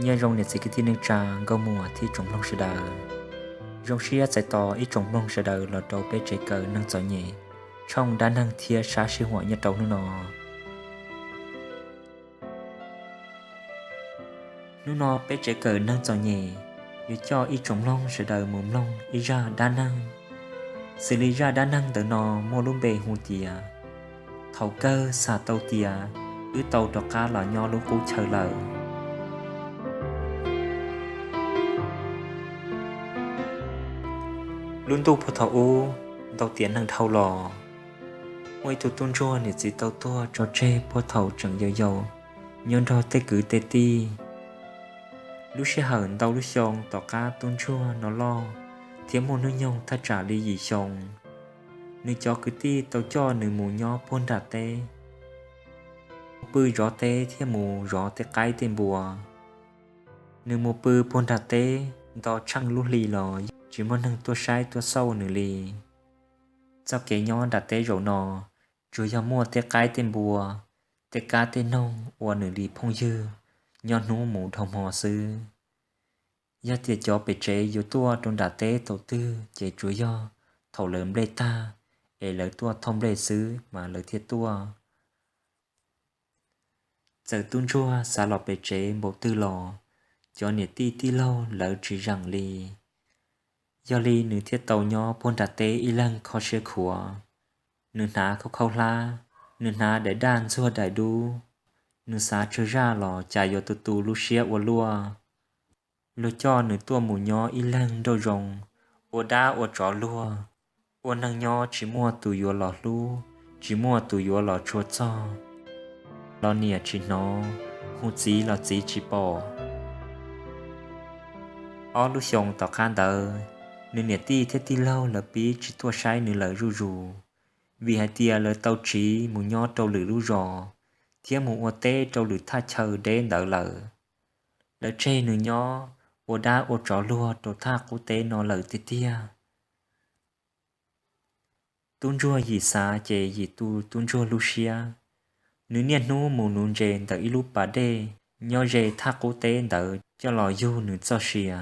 Nyob zoo niam txiv kwv tij neej tsa nkauj muam thiab tsoom mloog sawv daws. Zoo siab txais tos ib tsoom mloog sawv daws los rau peb tsev kawm neeg txom nyem, tshooj dab neeg thiab sab sij huam nyob rau hnub no. Hnub no peb tsev kawm neeg txom nyem yuav coj ib tsoom mloog sawv daws mus mloog ib zaj dab neeg. Xws li zaj dab neeg ntawm no muaj lub npe hu tias thaum kawg xam tau tias wb tau rov qab los nyob lub qub chaw lawm. Lub ntuj puag thaum ub, ntau tiam neeg dhau los, muaj ib tug tub ntsuag niam txiv tau tuag tso tseg puag thaum tseem yau yau nyob nrog tej kwv tej tij. Lub sij hawm ntau lub xyoo tom qab tub ntsuag no loj thiab muaj hnub nyoog thaj tsam li yim xyoo, nws cov kwv tij tau coj nws mus nyob puag nram teb, mus pw zov teb thiab mus zov tej qaib tej npua. Nws mus pw puag nram teb nto tsheej lub hli los tsis muaj neeg tuaj saib tuaj xauj nws li. Txoj kev nyob nram teb zaum no tsuas yog muaj tej qaib tej npua, tej kab tej noog ua nws li phooj ywg nyob hnub mus dhau hmo xwb. Yog tias cov pem tsev yuav tuaj rau nram teb thaum twg ces tsuas yog thaum lawv nplej tag es lawv tuaj thauj nplej xwb mas lawv thiaj tuaj. Txawm tub ntsuag xav los pem tsev npaum twg los cov niam tij tij laug lawv tsis zeem li. Yog li nws thiaj tau nyob puag nram teb ib leeg kho siab khuav. Nws hnav khaub khaub hlab, nws hnav daim daj ntxuag daim dub, nws xav tsawg zaj los cas yuav tu tu lub siab ua luaj. Luag coj nws tuaj mus nyob ib leeg nraum zoov, ua dab ua tsov luag, ua neeg nyob tsis muaj tus yuav los hlub, tsis muaj tus yuav los tshua txog. Los niam tsis hnov, hu txiv los txiv tsis pom. Ob lub xyoo tom qab ntawd, nws niam tij thiab tij laug lawv pib tsis tuaj saib nws lawm zuj zus, vim hais tias lawv tau tsiv mus nyob rau lwm lub zos thiab mus ua teb rau lwm thaj chaw deb ntawd lawm. Lawv tseg nws nyob ua dab ua tsov luag rau thaj qub teb no lawm tiag tiag. Tub ntsuag yim xav ces yim tu tub ntsuag lub siab. Nws niaj hnub mus nuv ntses ntawm ib lub pas dej nyob ze thaj qub teb ntawd coj los yug nws txoj sia.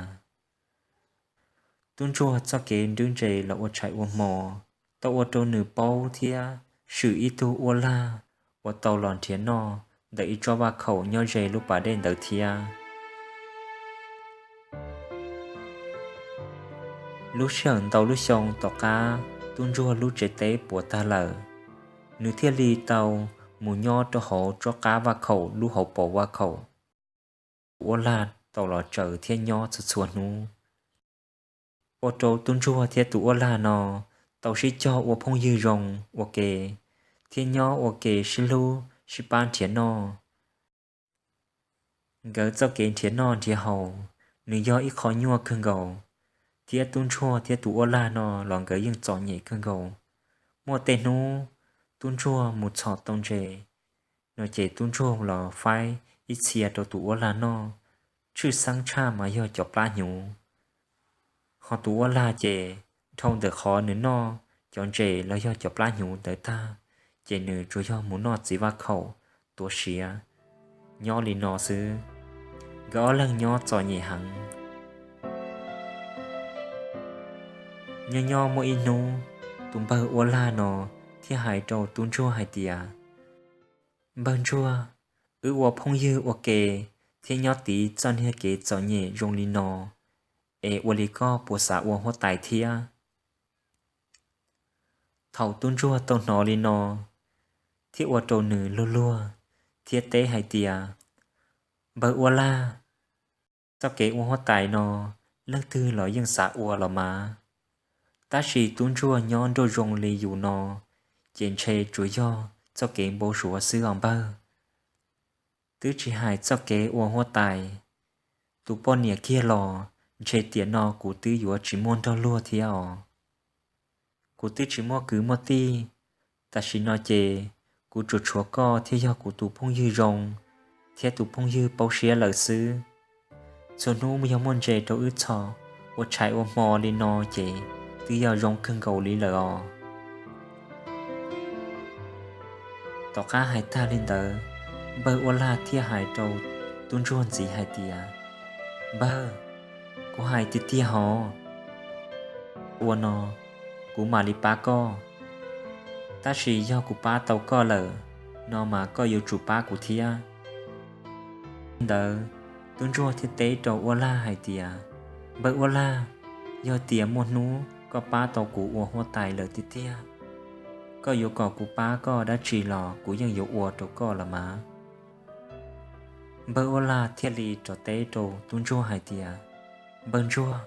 Tub ntsuag txoj kev nrwb ntses los ua tshais ua hmo tau ua rau nws paub thiab swm ib tug uab lag uas tau los nrhiav noj ntawm ib tsob vaj khaum nyob ze lub pas dej ntawd thiab. Lub sij hawm ntau lub xyoo tom qab tub ntsuag lub tsev teb puas tag lawm, nws thiaj li tau mus nyob rau hauv tsob qab vaj khaum lub hauv paus vaj khaum. Tus uab lag tau los tsaws thiab nyob txhua txhua hnub, ua rau tub ntsuag thiab tus uab lag no tau sib cog ua phooj ywg zoo ua ke thiab nyob ua ke sib hlub sib pab nrhiav noj. Nkawd txoj kev nrhiav noj nrhiav haus, nws yog ib qho nyuaj kawg nkaus, thiab tub ntsuag thiab tus uab lag no los nkawd yeej txom nyem kawg nkaus. Muaj tej hnub tub ntsuag mus txhom tau ntses no ces tub ntsuag los faib ib txhia rau tus uab lag noj, tshwj xeeb tshaj mas yog cov plab hnyuv. Ho tus uab lag ces dhau ntawm qhov nws noj cov ntses los yog cov plab hnyuv ntawd tag, ces nws tsuas yog mus noj txiv vaj khaum tuav siav nyob li no xwb. Nkawd ob leeg nyob txom nyem heev. Nyob nyob muaj ib hnub, tus npawg uab lag no thiaj hais rau tub ntsuag hais tias, Npawg ntsuag, wb ua phooj ywg ua ke thiab nyob tiv txoj niag kev txom nyem zoo li no, es ua li koj puas xav ua huab tais thiab? Thaum tub ntsuag tau hnov li no, thiaj ua rau nws luag luag thiab teb hais tias, Npawg uab lag, txoj kev ua huab tais no leej twg los yeej xav ua los mas, tab sis tub ntsuag nyob nruab zoo li yus no ces ntshe tsuas yog txoj kev npau suav xwb os npawg. Twb tsis hais txoj kev ua huab tais, tus poj niam kiag los ntshe tiam no kuv twb yuav tsis muaj nrog luag thiab os. Kuv twb tsis muaj kwv muaj tij, tam sim no ces kuv tsuas tshuav koj thiaj yog kuv tus phooj ywg zoo thiab tus phooj ywg paub siab lawm xwb. Txhua hnub yog muaj ntses rau wb txhom ua tshais ua hmo li no ces twb yog zoo kawg nkaus li lawm os. Tom qab hais tag li ntawd, npawg uab lag thiaj hais rau tub ntsuag ntxiv hais tias, Npawg, kuv hais tiag tiag hov, ua no kuv mam li pab koj, tab sis yog kuv pab tau koj lawm no mas koj yuav tsum pab kuv thiab. Ntawd, tub ntsuag thiaj teb rau uab lag hais tias, Npawg uab lag, yog tias muaj hnub koj pab tau kuv ua huab tais lawm tiag tiag, koj yuav kom kuv pab koj dab tsi los kuv yeej yuav ua rau koj los mas. Npawg uab lag thiaj li rov teb rau tub ntsuag hais tias, Npawg ntsuag,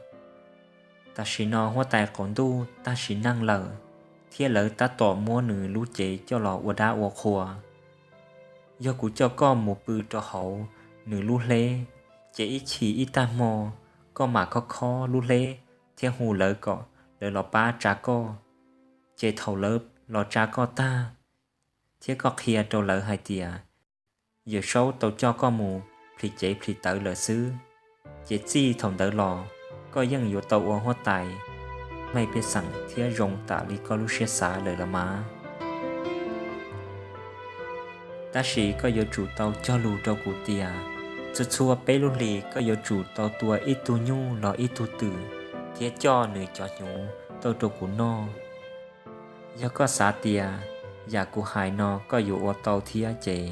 tam sim no huab tais qaum ntuj tag sim neej lawm, thiab lawv tab tom muab nws lub cev coj los ua dab ua qhua. Yog kuv coj koj mus pw rau hauv nws lub hleb, ces ib chim ib tag hmo koj mam khob khob lub hleb thiab hu lawv kom lawv los pab tsa koj. Ces thaum lawv los tsa koj tag, thiab koj qhia rau lawv hais tias Yawm Saub tau coj koj mus plhis cev plhis tawv lawm xwb, ces txij thaum ntawd los koj yeej yuav tau ua huab tais mej pej xeem thiab zoo tam li koj lub siab xav lawm los mas. Tab sis koj yuav tsum tau cog lus rau kuv tias txhua txhua peb lub hlis koj yuav tsum tau tua ib tug nyuj los ib tug twm thiab coj nws cov hnyuv tuaj rau kuv noj. Yog koj xav tias yam kuv hais no koj yuav ua tau thiab ces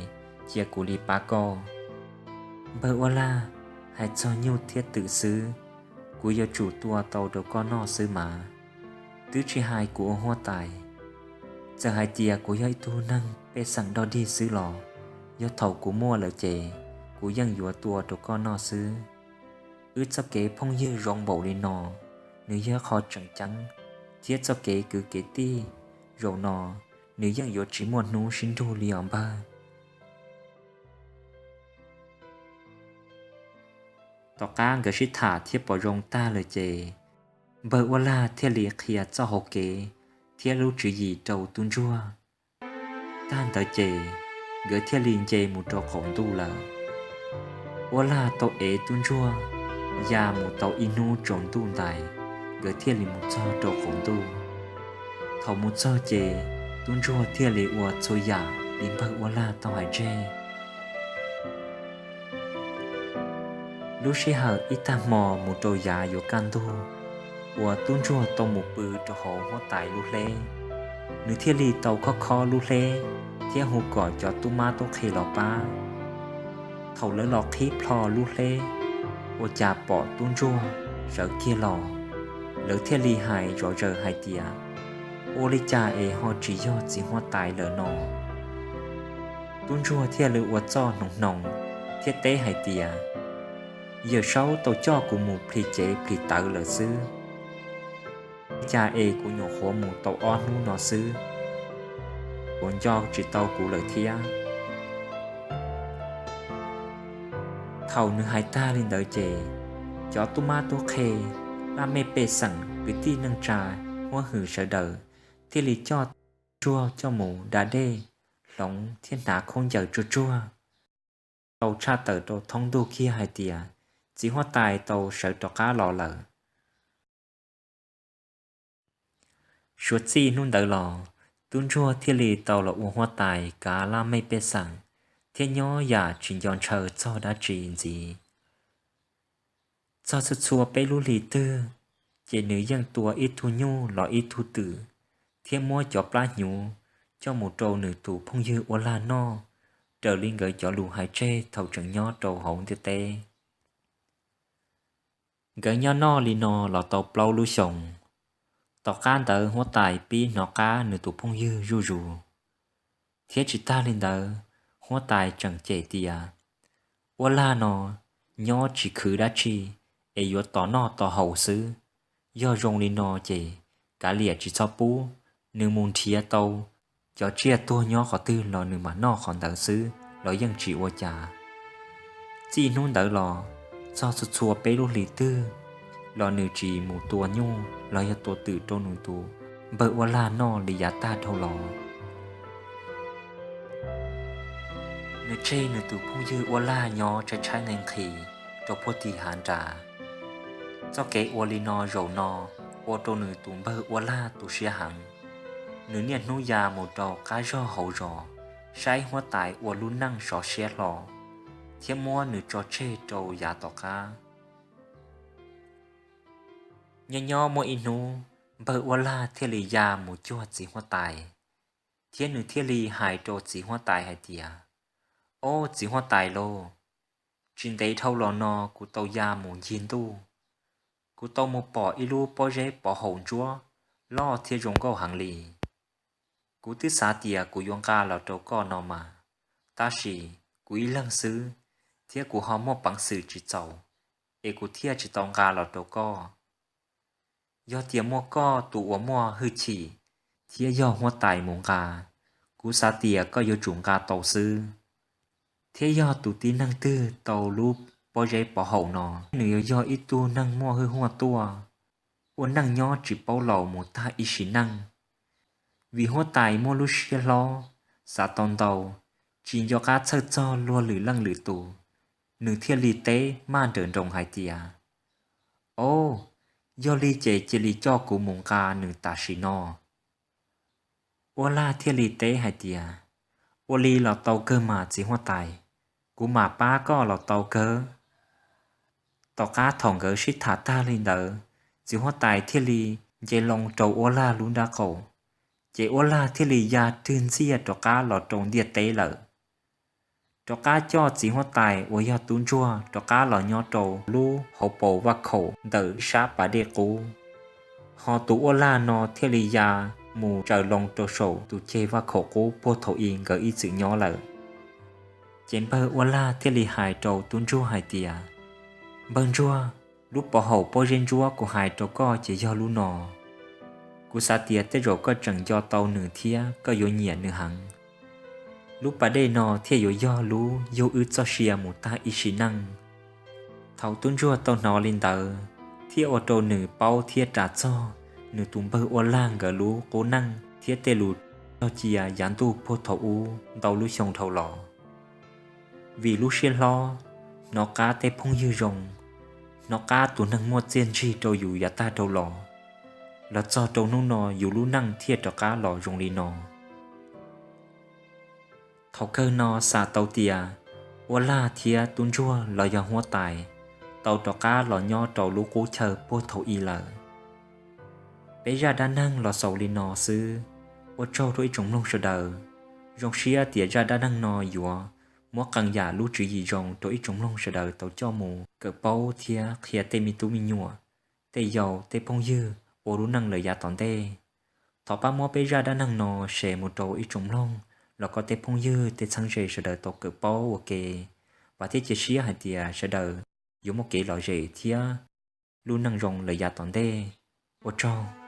cia kuv li pab koj. Npawg uab lag, hais txog nyuj thiab twm xwb, kuv yuav tsum tua tau rau koj noj xwb mas, twb tsis hais kuv ua huab tais. Txawm hais tias kuv yog ib tug neeg pej xeem dog dig xwb los, yog thaum kuv muaj lawm ces kuv yeej yuav tua rau koj noj xwb. Wb txoj kev phooj ywg zoo npaum li no, nws yog qhov tseem ceeb, thiab txoj kev kwv kev tij zaum no nws yeej yuav tsis muaj hnub sib nrug li os npawg. Tom qab nkawd sib tham thiab pom zoo tag lawm ces npawg uab lag thiaj li qhia txoj hauv kev thiab lub tswv yim rau tub ntsuag. Tag ntawd ces nkawd thiaj li nce mus rau qaum ntuj lawm. Uab lag tau ev tub ntsuag ya mus tau ib hnub tsaus ntuj ntais, nkawd thiaj li mus txog rau qaum ntuj. Thaum mus txog ces tub ntsuag thiaj li ua txhua yam li npawg uab lag tau hais tseg. Lub sij hawm ib tag hmo mus rau yav yuav kaj ntug, uas tub ntsuag tau mus pw rau hauv huab tais lub hleb, nws thiaj li tau khob khob lub hleb thiab hu kom cov tub mab tub qhe los pab. Thaum lawv los qhib plho lub hleb, ua cas pom tub ntsuag sawv kiag los, lawv thiaj li hais zom zaws hais tias, ua li cas es ho tsis yog txiv huab tais lawm no? Tub ntsuag thiaj li ua txoj hnoos hnoos thiab teb hais tias, Yawm Saub tau coj kuv mus plhis cev plhis tawv lawm xwb, cas es kuv nyuam qhuav mus tau ob hnub no xwb, kuv nco tsis tau kuv lawm thiab. Thaum nws hais tag li ntawd ces cov tub mab tub qhe, laj mej pej xeem, kwv tij neej tsa, huab hwm sawv daws thiaj li coj tub ntsuag coj mus da dej, hloov thiab hnav khaub ncaws tsuag tsuag, tau tshaj tawm rau thoob ntuj kiag hais tias txiv huab tais tau sawv rov qab los lawm. Suav txij hnub ntawd los, tub ntsuag thiaj li tau los ua huab tais kav laj mej pej xeem, thiab nyob yam tsis nco ntshaw txog dab tsi ntxiv. Txog txhua txhua peb lub hlis twg, ces nws yeej tua ib tug nyuj los ib tug twm, thiab muab cov plab hnyuv coj mus rau nws tus phooj ywg uab lag noj, raws li nkawd cov lus hais tseg thaum tseem nyob rau hauv ntiaj teb. Nkawd nyob noj li no los tau plaub lub xyoos. Tom qab ntawd huab tais pib hnov qab nws tus phooj ywg zuj zus, thiab tsis tag li ntawd, huab tais tseem cem tias, uab lag no nyob tsis khwv dab tsi, es yuav tos noj tos haus xwb. Yog zoo li no ces kav liam tsis txhob pub, nws mus nrhiav tau cov tsiaj tuag nyob qhov twg los nws mam noj qhov ntawd xwb los yeej tsis ua cas. Txij hnub ntawd los, txog txhua txhua peb lub hlis twg los nws tsis mus tua nyuj los yog tua twm rau nws tus npawg uab lag noj li yav tag dhau los. Nws tseg nws tus phooj ywg uab lag nyob tshaib tshaib nqhis nqhis rau puag tim hav nras. Txoj kev ua li no zaum no ua rau nws tus npawg uab lag tu siab heev. Nws niaj hnub ya mus rau qab zog hauv zos, saib huab tais ua lub neej sov siab hlo, thiab muab nws tso tseg rau yav tom qab. Nyob nyob muaj ib hnub, npawg Uab Lag thiaj li ya mus cuag txiv huab tais, thiab nws thiaj li hais rau txiv huab tais hais tias, Ob, txiv huab tais lauj, tsis ntev dhau los no kuv tau ya mus ncig ntuj, kuv tau mus pom ib lub pob zeb pov haum ntsuab loj thiab zoo nkauj heev li. Kuv twb xav tias kuv yuav nqa los rau koj no mas, tab sis kuv ib leeg xwb, thiab kuv ho muaj peev xwm tsis txaus, es kuv thiaj tsis tau nqa los rau koj. Yog tias muaj koj tus uas muaj hwj chim thiab yog huab tais mus nqa, kuv xav tias koj yuav tsum nqa tau xwb. Thiab yog tus tib neeg twg tau lub pob zeb pov haum no, nws yuav yog ib tug neeg muaj hwj huam tuaj, ua neej nyob tsis paub laus mus tag ib sim neej. Vim huab tais muaj lub siab hlob, xav tau ntau, tsis nco qab txhawj txog luag lwm leej lwm tus, nws thiaj li teb maj nrawm nroos hais tias, Ob, yog li ces cia li coj kuv mus nqa nws tam sim no. Uab Lag thiaj li teb hais tias, Ua li los tau kawg mas txiv huab tais, kuv mam pab koj los tau kawg. Tom qab thaum nkawd sib tham tag li ntawd, txiv huab tais thiaj li nce loo rau Uab Lag lub nrab qaum, ces Uab Lag thiaj li ya rwg ntxiaj rov qab los rau ntiaj teb lawm. Rov qab coj txiv huab tais uas yog tub ntsuag rov qab los nyob rau lub hauv paus vaj khaum ntawm sab pas dej qub. Ho tus Uab Lag no thiaj li ya mus tsaws loo rau saum tus ceg vaj khaum qub puag thaum i nkawd ib txwm nyob lawm. Ces npawg Uab Lag thiaj li hais rau tub ntsuag hais tias, Npawg ntsuag, lub pov haum pob zeb ntsuab kuv hais rau koj ces yog lub no. Kuv xav tias tej zaum koj tseem nco tau nws thiab koj yuav nyiam nws heev. Lub pas dej no thiaj yuav yog lub yug wb txoj sia mus tag ib sim neej. Thaum tub ntsuag tau hnov li ntawd, thiaj ua rau nws paub thiab ras txog nws tus npawg Uab Lag nkawd lub qub neej thiab tej lus cog cia yav ntuj puag thaum ub ntau lub xyoo dhau los. Vim lub siab hlob, hnov qab tej phooj ywg zoo, hnov qab tus neeg muaj txiaj ntsig rau yus yav tag dhau los, los txog rau hnub no yus lub neej thiaj rov qab los zoo li no. Thaum kawg no xam tau tias Uab Lag thiab tub ntsuag los yog huab tais tau rov qab los nyob rau lub qub chaw puag thaum i lawm. Peb zaj dab neeg los xaus li no xwb. Ua tsaug rau ib tsoom mloog sawv daws. Zoo siab tias zaj dab neeg no yuav muab qee yam lub tswv yim zoo rau ib tsoom mloog sawv daws tau coj mus kawm paub thiab qhia tej me tub me nyuam, tej yau, tej phooj ywg ua lub neej lawm yav tom ntej. Thov pab muab peb zaj dab neeg no share mus rau ib tsoom mloog los kom tej phooj ywg tej txheeb ze sawv daws tau kawm paub ua ke. Vam thiab cia siab hais tias sawv daws yuav muaj kev lom zem thiab lub neej zoo lawm yav tom ntej. Ua tsaug.